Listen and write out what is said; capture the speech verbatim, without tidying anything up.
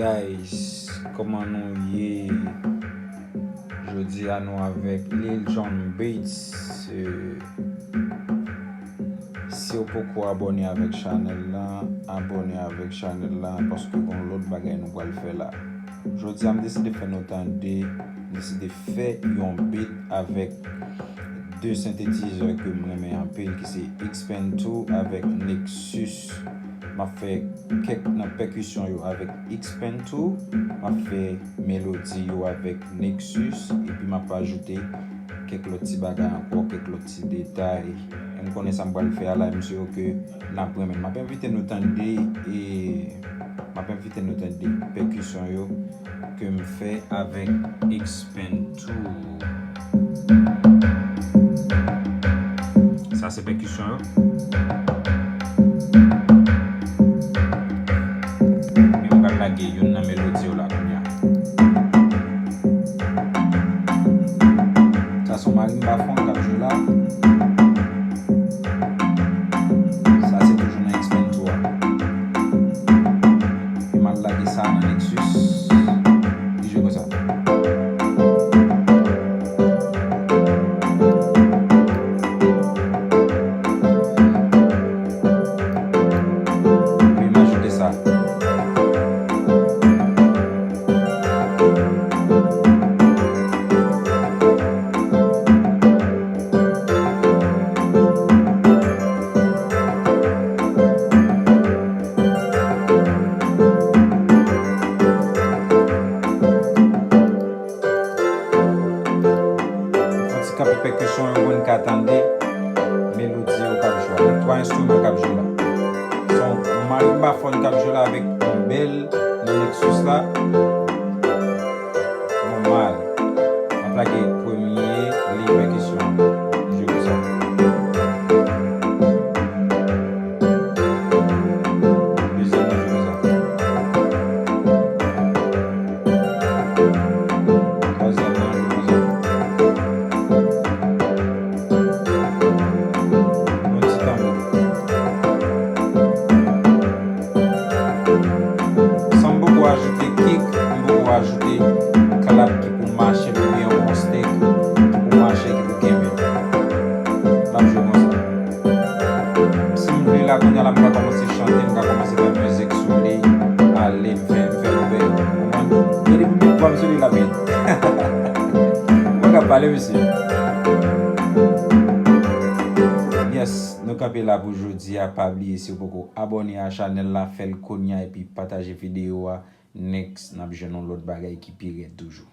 Guys, kòman nou ye? Jodi a nou avèk Lil Jon Beats. Eh, si w poko abòne avèk chanèl la, abòne avèk chanèl la paske gon lòt bagay nou pral fè la. Jodi a m deside fè nou tande, m deside fè yon beat avèk de sentetizè ke m renmen anpil ki se X-Pen two avèk Nexus. M ap fè kèk nan pèkisyon yo avèk X-Pen two, m ap fè melodi yo avèk Nexus, epi m ap ajoute kèk lòt ti bagay ankò, kèk lòt ti detay. E m konnen sa m pral fè a la, m si ke n ap renmen. M ap envite nou tande, e m ap envite nou tande pèkisyon yo ke m fè avèk X-Pen two. Sa se pèkisyon yo. Men m pral lage youn nan melodi yo la kounye a. Sa se yon marimba fon k ap jwe la. Sa se toujou nan X-Pen two a. E m al lage sa nan Nexus. Li jwe konsa. Epi m ajoute sa. Yon ti kanpe pèkisyon yo pou n ka tande melodi yo k ap jwe avèk twa enstriman k ap jwe la. Se yon marimba fòn k ap jwe la avèk yon bèl nan Nexus la. Nòmal. M ap lage premye liy pèkisyon an. Jwe konsa. Dezyèm nan jwe konsa. Twazyèm nan jwe konsa. Yon ti tanbou. San m poko ajoute kick, m poko ajoute clap ki pou mache oubyen yon stick ki pou mache, ki pou kenbe. L ap jwe konsa. Si m vle la, kounye a la, m ka kòmanse chante, m ka kòmanse fè mizik sou li. Ale, m fè, m fè l bèl. Ou konprann? Gade pou m met vwa m sou li la, men. Mwen ka pale, mesye. Yes, nou kanpe la pou jodi a. Pa bliye, si w poko abòne a chanèl la, fè l kounye a epi pataje videyo a. Next, n ap jwenn yon lòt bagay ki pi rèd toujou.